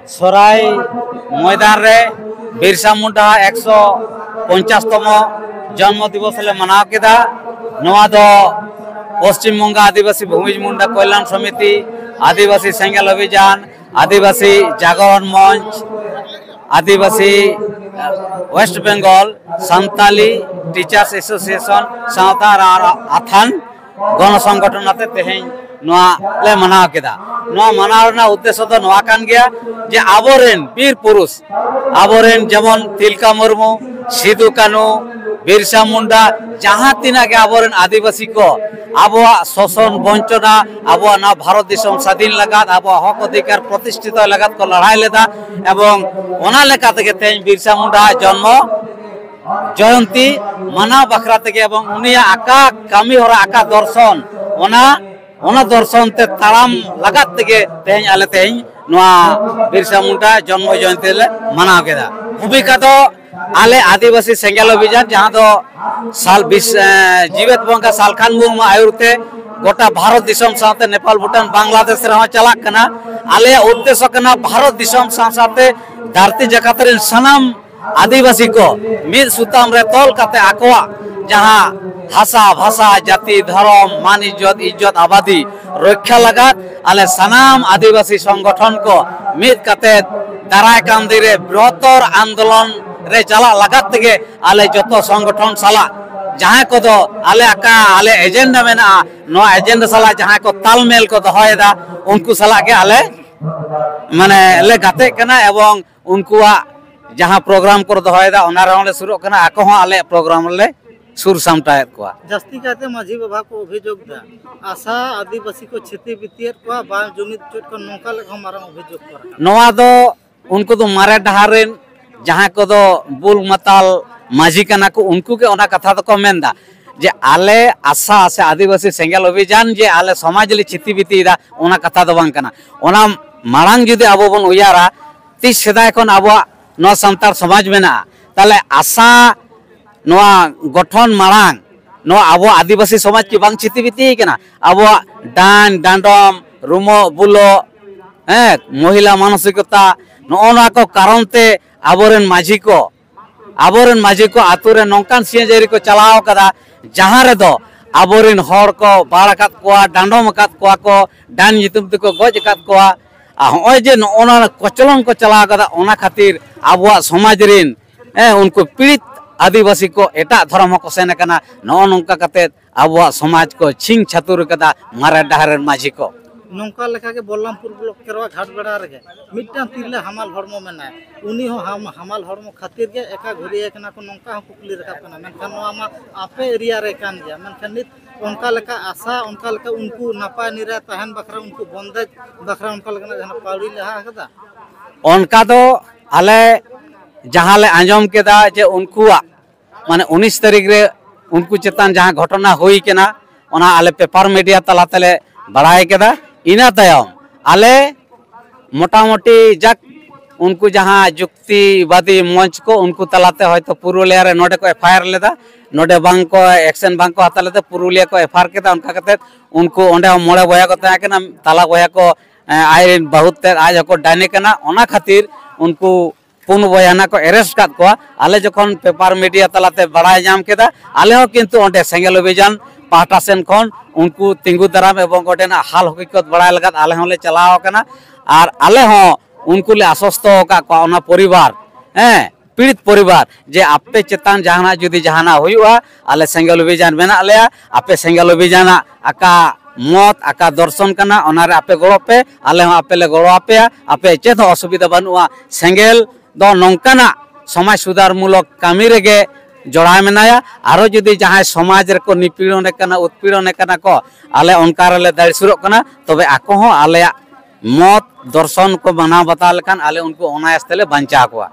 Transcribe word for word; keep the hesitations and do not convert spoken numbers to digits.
ᱥᱚᱨᱟᱭ ᱢᱚᱭᱫᱟᱱ ᱨᱮ ᱵᱤᱨᱥᱟ ᱢᱩᱱᱰᱟ ᱮᱠᱥᱚ ᱯᱚᱧᱪᱟᱥ ᱛᱚᱢᱚ ᱡᱚᱱᱢᱚ ᱫᱤᱵᱚᱥ ᱞᱮ ᱢᱟᱱᱟᱣ ᱠᱮᱫᱟ᱾ ᱱᱚᱣᱟ ᱫᱚ ᱯᱚᱥᱪᱤᱢ ᱵᱚᱝᱜᱚ ᱟᱹᱫᱤᱵᱟᱹᱥᱤ ᱵᱷᱩᱢᱤᱡᱽ ᱢᱩᱱᱰᱟ ᱠᱚᱞᱭᱟᱱ ᱥᱚᱢᱤᱛᱤ, ᱟᱹᱫᱤᱵᱟᱹᱥᱤ ᱥᱮᱸᱜᱮᱞ ᱚᱵᱷᱤᱡᱟᱱ, Adivasi Jagoron Moncho, Adivasi west Bengal Santali teachers association ᱥᱟᱶᱛᱟ ᱟᱨ ᱟᱛᱷᱟᱱ ᱜᱚᱱᱚ ᱥᱚᱝᱜᱚᱴᱷᱚᱱ ᱟᱛᱮ ᱛᱮᱦᱮᱧ ᱱᱚᱣᱟ ᱞᱮ ᱢᱟᱱᱟᱣ ᱠᱮᱫᱟ᱾ ᱱᱚᱣᱟ ᱢᱟᱱᱟᱣ ᱨᱮᱱᱟᱜ ᱩᱫᱽᱫᱮᱥᱥᱚ ᱫᱚ ᱱᱚᱣᱟ ᱠᱟᱱ ᱜᱮᱭᱟ ᱡᱮ ᱟᱵᱚᱨᱮᱱ ᱵᱤᱨ ᱯᱩᱨᱩᱥ, ᱟᱵᱚᱨᱮᱱ ᱡᱮᱢᱚᱱ ᱛᱤᱞᱠᱟ ᱢᱩᱨᱢᱩ, ᱥᱤᱫᱩ ᱠᱟᱹᱱᱩ, ᱵᱤᱨᱥᱟ ᱢᱩᱱᱰᱟ, ᱡᱟᱦᱟᱸ ᱛᱤᱱᱟᱹᱜ ᱜᱮ ᱟᱵᱚᱨᱮᱱ ᱟᱹᱫᱤᱵᱟᱹᱥᱤ ᱠᱚ ᱟᱵᱚᱣᱟᱜ ᱥᱳᱥᱚᱱ ᱵᱚᱧᱪᱚᱱᱟ, ᱟᱵᱚᱣᱟᱜ ᱱᱚᱣᱟ ᱵᱷᱟᱨᱚᱛ ᱫᱤᱥᱚᱢ ᱥᱟᱹᱫᱷᱤᱱ ᱞᱟᱹᱜᱟᱫ, ᱟᱵᱚᱣᱟᱜ ᱦᱚᱠ ᱚᱫᱷᱤᱠᱟᱨ ᱯᱨᱚᱛᱤᱥᱴᱷᱤᱛᱚ ᱞᱟᱹᱜᱟᱫ ᱠᱚ ᱞᱟᱲᱦᱟᱭ ᱞᱮᱫᱟ᱾ ᱮᱵᱚᱝ ᱚᱱᱟ ᱞᱮᱠᱟ ᱛᱮᱜᱮ ᱛᱮᱦᱮᱧ ᱵᱤᱨᱥᱟ ᱢᱩᱱᱰᱟ ᱡᱚᱱᱢᱚ ᱡᱚᱭᱚᱱᱛᱤ ᱢᱟᱱᱟᱣ ᱵᱟᱠᱷᱨᱟ ᱛᱮᱜᱮ ᱮᱵᱚᱝ ᱩᱱᱤᱭᱟᱜ ᱟᱠᱟ ᱠᱟᱹᱢᱤ ᱦᱚᱨᱟ, ᱟᱠᱟ ᱫᱚᱨᱥᱚᱱ, ᱚᱱᱟ ᱚᱱᱟ ᱫᱚᱨᱥᱚᱱ ᱛᱮ ᱛᱟᱲᱟᱢ ᱞᱟᱜᱟᱫ ᱛᱮᱜᱮ ᱛᱮᱦᱮᱧ ᱟᱞᱮ ᱛᱮᱦᱮᱧ ᱱᱚᱣᱟ ᱵᱤᱨᱥᱟ ᱢᱩᱱᱰᱟ ᱡᱚᱱᱢᱚ ᱡᱚᱭᱚᱱᱛᱤ ᱞᱮ ᱢᱟᱱᱟᱣ ᱠᱮᱫᱟ᱾ ᱵᱷᱩᱢᱤᱠᱟ ᱫᱚ ᱟᱞᱮ ᱟᱹᱫᱤᱵᱟᱹᱥᱤ ᱥᱮᱸᱜᱮᱞ ᱚᱵᱷᱤᱡᱟᱱ, ᱡᱟᱦᱟᱸ ᱫᱚ ᱥᱟᱞ ᱵᱤᱥ, ᱮ, ᱡᱤᱣᱮᱫ ᱵᱚᱸᱜᱟ ᱥᱟᱞᱠᱷᱟᱱ ᱢᱩᱨᱢᱩ ᱟᱹᱭᱩᱨ ᱛᱮ ᱜᱚᱴᱟ ᱵᱷᱟᱨᱚᱛ ᱫᱤᱥᱚᱢ ᱥᱟᱶᱛᱮ ᱱᱮᱯᱟᱞ, ᱵᱷᱩᱴᱟᱱ, ᱵᱟᱝᱞᱟᱫᱮᱥ ᱨᱮᱦᱚᱸ ᱪᱟᱞᱟᱜ ᱠᱟᱱᱟ᱾ ᱟᱞᱮᱭᱟᱜ ᱩᱫᱽᱫᱮᱥᱚ ᱠᱟᱱᱟ ᱵᱷᱟᱨᱚᱛ ᱫᱤᱥᱚᱢ ᱥᱟᱶ ᱥᱟᱶᱛᱮ ᱫᱷᱟᱹᱨᱛᱤ ᱡᱟᱠᱟᱛ ᱨᱮᱱ ᱥᱟᱱᱟᱢ ᱟᱹᱫᱤᱵᱟᱹᱥᱤ ᱠᱚ ᱢᱤᱫ ᱥᱩᱛᱟᱢ ᱨᱮ ᱛᱚᱞ ᱠᱟᱛᱮ ᱟᱠᱚᱣᱟᱜ ᱡᱟᱦᱟᱸ ᱦᱟᱥᱟ, ᱵᱷᱟᱥᱟ, ᱡᱟᱹᱛᱤ, ᱫᱷᱚᱨᱚᱢ, ᱢᱟᱱ, ᱤᱡᱽᱡᱚᱛ, ᱤᱡᱽᱡᱚᱛ ᱟᱵᱟᱫᱤ ᱨᱚᱠᱷᱟ ᱞᱟᱜᱟᱫ ᱟᱞᱮ ᱥᱟᱱᱟᱢ ᱟᱹᱫᱤᱵᱟᱹᱥᱤ ᱥᱚᱝᱜᱚᱴᱷᱚᱱ ᱠᱚ ᱢᱤᱫ ᱠᱟᱛᱮ ᱫᱟᱨᱟᱭ ᱠᱟᱱ ᱫᱤᱱ ᱨᱮ ᱵᱨᱚᱦᱚᱛᱚᱨ ᱟᱱᱫᱳᱞᱚᱱ ᱨᱮ ᱪᱟᱞᱟᱜ ᱞᱟᱜᱟᱫ ᱛᱮᱜᱮ ᱟᱞᱮ ᱡᱚᱛᱚ ᱥᱚᱝᱜᱚᱴᱷᱚᱱ ᱥᱟᱞᱟᱜ ᱡᱟᱦᱟᱸᱭ ᱠᱚᱫᱚ ᱟᱞᱮ ᱟᱠᱟ ᱟᱞᱮ ᱮᱡᱮᱱᱰᱟ ᱢᱮᱱᱟᱜᱼᱟ, ᱱᱚᱣᱟ ᱮᱡᱮᱱᱰᱟ ᱥᱟᱞᱟᱜ ᱡᱟᱦᱟᱸᱭ ᱠᱚ ᱛᱟᱞᱢᱮᱞ ᱠᱚ ᱫᱚᱦᱚᱭᱮᱫᱟ, ᱩᱱᱠᱩ ᱥᱟᱞᱟᱜ ᱜᱮ ᱟᱞᱮ ᱢᱟᱱᱮ ᱞᱮ ᱜᱟᱛᱮᱜ ᱠᱟᱱᱟ ᱮᱵᱚᱝ ᱩᱱᱠᱩᱣᱟᱜ ᱡᱟᱦᱟᱸ ᱯᱨᱳᱜᱨᱟᱢ ᱠᱚ ᱫᱚᱦᱚᱭᱮᱫᱟ, ᱚᱱᱟ ᱨᱮᱦᱚᱸ ᱞᱮ ᱥᱩᱨᱩᱜ ᱠᱟᱱᱟ᱾ ᱟᱠᱚ ᱦᱚᱸ ᱟᱞᱮᱭᱟᱜ ᱯᱨᱳᱜᱨᱟᱢ ᱨᱮᱞᱮ ᱥᱩᱨ ᱥᱟᱢᱴᱟᱣᱮᱫ ᱠᱚᱣᱟ᱾ ᱡᱟᱹᱥᱛᱤ ᱠᱟᱭᱛᱮ ᱢᱟᱹᱡᱷᱤ ᱵᱟᱵᱟ ᱠᱚ ᱚᱵᱷᱤᱡᱳᱜᱽ ᱮᱫᱟ, ᱟᱥᱟ ᱟᱹᱫᱤᱵᱟᱹᱥᱤ ᱠᱚ ᱪᱷᱤᱛᱤ ᱵᱤᱛᱤᱭᱮᱫ ᱠᱚᱣᱟ, ᱵᱟᱝ ᱡᱩᱢᱤᱫ ᱦᱚᱪᱚᱭᱮᱫ ᱠᱚᱣᱟ, ᱱᱚᱝᱠᱟ ᱞᱮᱠᱟ ᱢᱟᱨᱟᱝ ᱚᱵᱷᱤᱡᱳᱜᱽ ᱠᱚ ᱨᱟᱠᱟᱵ᱾ ᱱᱚᱣᱟ ᱫᱚ ᱩᱱᱠᱩ ᱫᱚ ᱢᱟᱨᱮ ᱰᱟᱦᱟᱨ ᱨᱮᱱ ᱡᱟᱦᱟᱸᱭ ᱠᱚᱫᱚ ᱵᱩᱞ ᱢᱟᱛᱟᱞ ᱢᱟᱹᱡᱷᱤ ᱠᱟᱱᱟ ᱠᱚ, ᱩᱱᱠᱩ ᱜᱮ ᱚᱱᱟ ᱠᱟᱛᱷᱟ ᱫᱚᱠᱚ ᱢᱮᱱᱫᱟ ᱡᱮ ᱟᱞᱮ ᱟᱥᱟ ᱥᱮ ᱟᱹᱫᱤᱵᱟᱹᱥᱤ ᱥᱮᱸᱜᱮᱞ ᱚᱵᱷᱤᱡᱟᱱ ᱡᱮ ᱟᱞᱮ ᱥᱚᱢᱟᱡᱽ ᱞᱮ ᱪᱷᱤᱛᱤ ᱵᱤᱛᱤᱭᱮᱫᱟ, ᱚᱱᱟ ᱠᱟᱛᱷᱟ ᱫᱚ ᱵᱟᱝ ᱠᱟᱱᱟ᱾ ᱚᱱᱟ ᱢᱟᱲᱟᱝ ᱡᱩᱫᱤ ᱟᱵᱚ ᱵᱚᱱ ᱩᱭᱦᱟᱹᱨᱟ, ᱛᱤᱥ ᱥᱮᱫᱟᱭ ᱠᱷᱚᱱ ᱟᱵᱚᱣᱟᱜ ᱱᱚᱣᱟ ᱥᱟᱱᱛᱟᱲ ᱥᱚᱢᱟᱡᱽ ᱢᱮᱱᱟᱜᱼᱟ, ᱛᱟᱦᱞᱮ ᱟᱥᱟ ᱱᱚᱣᱟ ᱜᱚᱴᱷᱚᱱ ᱢᱟᱲᱟᱝ ᱱᱚᱣᱟ ᱟᱵᱚᱣᱟᱜ ᱟᱹᱫᱤᱵᱟᱹᱥᱤ ᱥᱚᱢᱟᱡᱽ ᱠᱤ ᱵᱟᱝ ᱪᱷᱤᱛᱤ ᱵᱤᱛᱤ ᱠᱟᱱᱟ? ᱟᱵᱚᱣᱟᱜ ᱰᱟᱹᱱ, ᱰᱟᱸᱰᱚᱢ, ᱨᱩᱢᱚᱜ, ᱵᱩᱞᱚᱜ, ᱦᱮᱸ, ᱢᱚᱦᱤᱞᱟ ᱢᱟᱱᱚᱥᱤᱠᱚᱛᱟ, ᱱᱚᱜᱼᱚ ᱱᱚᱣᱟ ᱠᱚ ᱠᱟᱨᱚᱱ ᱛᱮ ᱟᱵᱚᱨᱮᱱ ᱢᱟᱹᱡᱷᱤ ᱠᱚ, ᱟᱵᱚᱨᱮᱱ ᱢᱟᱹᱡᱷᱤ ᱠᱚ ᱟᱛᱳ ᱨᱮ ᱱᱚᱝᱠᱟᱱ ᱥᱤᱧ ᱡᱟᱹᱨᱤ ᱠᱚ ᱪᱟᱞᱟᱣ ᱠᱟᱫᱟ, ᱡᱟᱦᱟᱸ ᱨᱮᱫᱚ ᱟᱵᱚᱨᱮᱱ ᱦᱚᱲ ᱠᱚ ᱵᱟᱲ ᱟᱠᱟᱫ ᱠᱚᱣᱟ, ᱰᱟᱸᱰᱚᱢ ᱟᱠᱟᱫ ᱠᱚᱣᱟ ᱠᱚ, ᱰᱟᱹᱱ ᱧᱩᱛᱩᱢ ᱛᱮᱠᱚ ᱜᱚᱡ ᱟᱠᱟᱫ ᱠᱚᱣᱟ᱾ ᱟᱨ ᱦᱚᱸᱜᱼᱚᱭ ᱡᱮ ᱱᱚᱜᱼᱚ ᱱᱚᱣᱟ ᱠᱚᱪᱞᱚᱱ ᱠᱚ ᱪᱟᱞᱟᱣ ᱠᱟᱫᱟ, ᱚᱱᱟ ᱠᱷᱟᱹᱛᱤᱨ ᱟᱵᱚᱣᱟᱜ ᱥᱚᱢᱟᱡᱽ ᱨᱮᱱ, ᱦᱮᱸ, ᱩᱱᱠᱩ ᱯᱤᱲᱤᱛ ᱟᱹᱫᱤᱵᱟᱹᱥᱤ ᱠᱚ ᱮᱴᱟᱜ ᱫᱷᱚᱨᱚᱢ ᱦᱚᱸᱠᱚ ᱥᱮᱱ ᱟᱠᱟᱱᱟ᱾ ᱱᱚᱜᱼᱚ ᱱᱚᱝᱠᱟ ᱠᱟᱛᱮ ᱟᱵᱚᱣᱟᱜ ᱥᱚᱢᱟᱡᱽ ᱠᱚ ᱪᱷᱤᱝ ᱪᱷᱟᱹᱛᱩᱨ ᱠᱟᱫᱟ ᱢᱟᱨᱮ ᱰᱟᱦᱟᱨ ᱨᱮᱱ ᱢᱟᱹᱡᱷᱤ ᱠᱚ᱾ ᱱᱚᱝᱠᱟ ᱞᱮᱠᱟᱜᱮ ᱵᱚᱞᱞᱟᱢᱯᱩᱨ ᱵᱞᱚᱠ ᱠᱮᱨᱣᱟ ᱜᱷᱟᱴ ᱵᱮᱲᱟ ᱨᱮᱜᱮ ᱢᱤᱫᱴᱟᱝ ᱛᱤᱨᱞᱟᱹ ᱦᱟᱢᱟᱞ ᱦᱚᱲᱢᱚ ᱢᱮᱱᱟᱭ, ᱩᱱᱤ ᱦᱚᱸ ᱦᱟᱢ-, ᱦᱟᱢᱟᱞ ᱦᱚᱲᱢᱚ ᱠᱷᱟᱹᱛᱤᱨ ᱜᱮ ᱮᱠᱟ ᱜᱷᱩᱨᱤᱭᱟᱹ ᱠᱟᱱᱟ ᱠᱚ, ᱱᱚᱝᱠᱟ ᱦᱚᱸ ᱠᱩᱠᱞᱤ ᱨᱟᱠᱟᱵ ᱠᱟᱱᱟ᱾ ᱢᱮᱱᱠᱷᱟᱱ ᱱᱚᱣᱟ ᱢᱟ ᱟᱯᱮ ᱮᱨᱤᱭᱟ ᱨᱮ ᱠᱟᱱ ᱜᱮᱭᱟ, ᱢᱮᱱᱠᱷᱟᱱ ᱱᱤᱛ ᱚᱱᱠᱟ ᱞᱮᱠᱟ ᱟᱥᱟ, ᱚᱱᱠᱟ ᱞᱮᱠᱟ ᱩᱱᱠᱩ ᱱᱟᱯᱟᱭ ᱱᱤᱨᱟᱭ ᱛᱟᱦᱮᱱ ᱵᱟᱠᱷᱨᱟ, ᱩᱱᱠᱩ ᱵᱚᱱᱫᱮᱡᱽ ᱵᱟᱠᱷᱨᱟ ᱚᱱᱠᱟ ᱞᱮᱠᱟᱱᱟᱜ ᱡᱟᱦᱟᱱᱟᱜ ᱯᱟᱹᱣᱲᱤ ᱞᱮ ᱦᱟᱛᱟᱣ ᱟᱠᱟᱫᱟ? ᱚᱱᱠᱟ ᱫᱚ ᱟᱞᱮ ᱡᱟᱦᱟᱸ ᱞᱮ ᱟᱸᱡᱚᱢ ᱠᱮᱫᱟ ᱡᱮ ᱩᱱᱠᱩᱣᱟᱜ, ᱢᱟᱱᱮ ᱩᱱᱤᱥ ᱛᱟᱹᱨᱤᱠᱷ ᱨᱮ ᱩᱱᱠᱩ ᱪᱮᱛᱟᱱ ᱡᱟᱦᱟᱸ ᱜᱷᱚᱴᱚᱱᱟ ᱦᱩᱭ ᱠᱟᱱᱟ, ᱚᱱᱟ ᱟᱞᱮ ᱯᱮᱯᱟᱨ ᱢᱤᱰᱤᱭᱟ ᱛᱟᱞᱟ ᱛᱮᱞᱮ ᱵᱟᱲᱟᱭ ᱠᱮᱫᱟ᱾ ᱤᱱᱟᱹ ᱛᱟᱭᱚᱢ ᱟᱞᱮ ᱢᱚᱴᱟᱢᱩᱴᱤ ᱡᱟᱠ ᱩᱱᱠᱩ ᱡᱟᱦᱟᱸ ᱡᱩᱠᱛᱤᱵᱟᱫᱤ ᱢᱚᱧᱪ ᱠᱚ, ᱩᱱᱠᱩ ᱛᱟᱞᱟᱛᱮ ᱦᱚᱭᱛᱳ ᱯᱩᱨᱩᱞᱤᱭᱟ ᱨᱮ ᱱᱚᱰᱮ ᱠᱚ ᱮᱯᱷ ᱟᱭ ᱟᱨ ᱞᱮᱫᱟ, ᱱᱚᱰᱮ ᱵᱟᱝ ᱠᱚ ᱮᱠᱥᱮᱱ ᱵᱟᱝ ᱠᱚ ᱦᱟᱛᱟᱣ ᱞᱮᱫᱟ, ᱯᱩᱨᱩᱞᱤᱭᱟ ᱠᱚ ᱮᱯᱷ ᱟᱭ ᱟᱨ ᱠᱮᱫᱟ᱾ ᱚᱱᱠᱟ ᱠᱟᱛᱮ ᱩᱱᱠᱩ ᱚᱸᱰᱮ ᱦᱚᱸ ᱢᱚᱬᱮ ᱵᱚᱭᱦᱟ ᱠᱚ ᱛᱟᱦᱮᱸ ᱠᱟᱱᱟ, ᱛᱟᱞᱟ ᱵᱚᱭᱦᱟ ᱠᱚ, ᱮᱸ, ᱟᱡ ᱨᱮᱱ ᱵᱟᱹᱦᱩ ᱛᱮᱫ ᱟᱡ ᱦᱚᱸᱠᱚ ᱰᱟᱹᱱᱮ ᱠᱟᱱᱟ᱾ ᱚᱱᱟ ᱠᱷᱟᱹᱛᱤᱨ ᱩᱱᱠᱩ ᱯᱩᱱ ᱵᱚᱭᱦᱟ ᱱᱟ ᱠᱚ ᱮᱨᱮᱥᱴ ᱠᱟᱫ ᱠᱚᱣᱟ᱾ ᱟᱞᱮ ᱡᱚᱠᱷᱚᱱ ᱯᱮᱯᱟᱨ ᱢᱤᱰᱤᱭᱟ ᱛᱟᱞᱟᱛᱮ ᱵᱟᱲᱟᱭ ᱧᱟᱢ ᱠᱮᱫᱟ, ᱟᱞᱮ ᱦᱚᱸ ᱠᱤᱱᱛᱩ ᱚᱸᱰᱮ ᱥᱮᱸᱜᱮᱞ ᱚᱵᱷᱤᱡᱟᱱ ᱯᱟᱦᱴᱟ ᱥᱮᱱ ᱠᱷᱚᱱ ᱩᱱᱠᱩ ᱛᱤᱸᱜᱩ ᱫᱟᱨᱟᱢ ᱮᱵᱚᱝ ᱚᱸᱰᱮᱱᱟᱜ ᱦᱟᱞ ᱦᱚᱠᱤᱠᱚᱛ ᱵᱟᱲᱟᱭ ᱞᱟᱹᱜᱤᱫ ᱟᱞᱮ ᱦᱚᱸᱞᱮ ᱪᱟᱞᱟᱣ ᱟᱠᱟᱱᱟ᱾ ᱟᱨ ᱟᱞᱮ ᱦᱚᱸ ᱩᱱᱠᱩ ᱞᱮ ᱟᱥᱚᱥᱛᱚ ᱟᱠᱟᱫ ᱠᱚᱣᱟ, ᱚᱱᱟ ᱯᱚᱨᱤᱵᱟᱨ, ᱦᱮᱸ, ᱯᱤᱲᱤᱛ ᱯᱚᱨᱤᱵᱟᱨ, ᱡᱮ ᱟᱯᱮ ᱪᱮᱛᱟᱱ ᱡᱟᱦᱟᱱᱟᱜ ᱡᱩᱫᱤ ᱡᱟᱦᱟᱱᱟᱜ ᱦᱩᱭᱩᱜᱼᱟ, ᱟᱞᱮ ᱥᱮᱸᱜᱮᱞ ᱚᱵᱷᱤᱡᱟᱱ ᱢᱮᱱᱟᱜ ᱞᱮᱭᱟ, ᱟᱯᱮ ᱥᱮᱸᱜᱮᱞ ᱚᱵᱷᱤᱡᱟᱱᱟᱜ ᱟᱠᱟ ᱢᱚᱛ, ᱟᱠᱟ ᱫᱚᱨᱥᱚᱱ ᱠᱟᱱᱟ, ᱚᱱᱟᱨᱮ ᱟᱯᱮ ᱜᱚᱲᱚ ᱯᱮ, ᱟᱞᱮ ᱦᱚᱸ ᱟᱯᱮ ᱞᱮ ᱜᱚᱲᱚ ᱟᱯᱮᱭᱟ, ᱟᱯᱮ ᱪᱮᱫ ᱦᱚᱸ ᱚᱥᱩᱵᱤᱫᱷᱟ ᱵᱟᱹᱱᱩᱜᱼᱟ᱾ ᱥᱮᱸᱜᱮᱞ ᱫᱚ ᱱᱚᱝᱠᱟᱱᱟᱜ ᱥᱚᱢᱟᱡᱽ ᱥᱩᱫᱷᱟᱨ ᱢᱩᱞᱚᱠ ᱠᱟᱹᱢᱤ ᱨᱮᱜᱮ ᱡᱚᱲᱟᱣ ᱢᱮᱱᱟᱭᱟ᱾ ᱟᱨᱚ ᱡᱩᱫᱤ ᱡᱟᱦᱟᱸᱭ ᱥᱚᱢᱟᱡᱽ ᱨᱮᱠᱚ ᱱᱤᱯᱤᱲᱚᱱᱮ ᱠᱟᱱᱟ, ᱩᱛᱯᱤᱲᱚᱱᱮ ᱠᱟᱱᱟ ᱠᱚ, ᱟᱞᱮ ᱚᱱᱠᱟ ᱨᱮᱞᱮ ᱫᱟᱹᱲ ᱥᱩᱨᱚᱜ ᱠᱟᱱᱟ, ᱛᱚᱵᱮ ᱟᱠᱚ ᱦᱚᱸ ᱟᱞᱮᱭᱟᱜ ᱢᱚᱛ ᱫᱚᱨᱥᱚᱱ ᱠᱚ ᱢᱟᱱᱟᱣ ᱵᱟᱛᱟᱣ ᱞᱮᱠᱷᱟᱱ ᱟᱞᱮ ᱩᱱᱠᱩ ᱚᱱᱟᱭᱟᱥ ᱛᱮᱞᱮ ᱵᱟᱧᱪᱟᱣ ᱠᱚᱣᱟ᱾